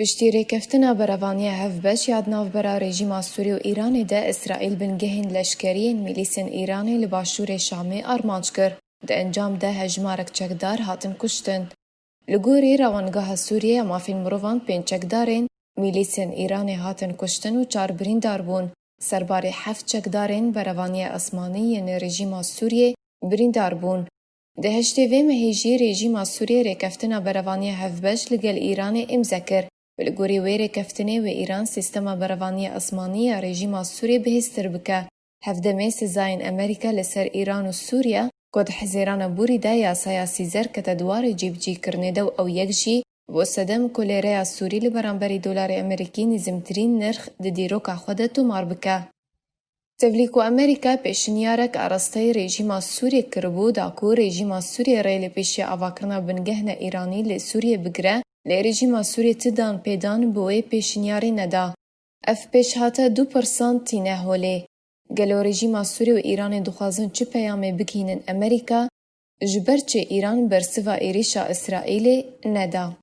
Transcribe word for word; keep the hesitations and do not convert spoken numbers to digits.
Piştî rêkeftina berevaniya hevbeş ya di navbera rejîma Sûrî û Îranê de, Îsraîl bingehên leşkerî yên milîsên Îranê li başûrê Şamê armanc kir. Di encam de hejmarek çekdar hatin kuştin. Li gorî Rewangeha Sûriyê ya Mafên Mirovan, pênc çekdarên milîsên Îranê hatin kuştin û çar birîndar bûn. Serbarê heft çekdarên berevaniya esmanî yên rejîma Sûriyê birîndar bûn. Di heştê vê mehê jî rejîma Sûriyê rêkeftina berevaniya hevbeş li gel Îranê îmze kir. Li gorî wê rêkeftinê wê Îran sîstema berevaniya esmanî ya rejîma Sûriyê bihêztir bike. Hevdemê sezayên Amerîka li ser Îran û Sûriye, ku di Hezêrana borî de yasaya Sîzer kete di warê cîbicîkirinê de û ew yek jî bû sedem ku lêreya Sûrî li beramberî dolarê Amerîkî nîzimtirîn nirx di dîroka xwe de tomar bike. Tevlî ku Amerîka pêşinyarek arasteyî rejîma Sûriyê kiribû, da ku rejîma Sûriyê rê li pêşiya avakirina bingehna Îranî li Sûriyê bigire, lê rejîma Sûriyê ti dan pêdan bi wê pêşinyarê neda. Ev pêşhate du pirsan tîne holê. Gelo rejîma Sûriyê û Îranê dixwazin çi peyamê bigihînin Amerîka? Ji ber çi Îran bersiva êrîşa Îsraîlê neda?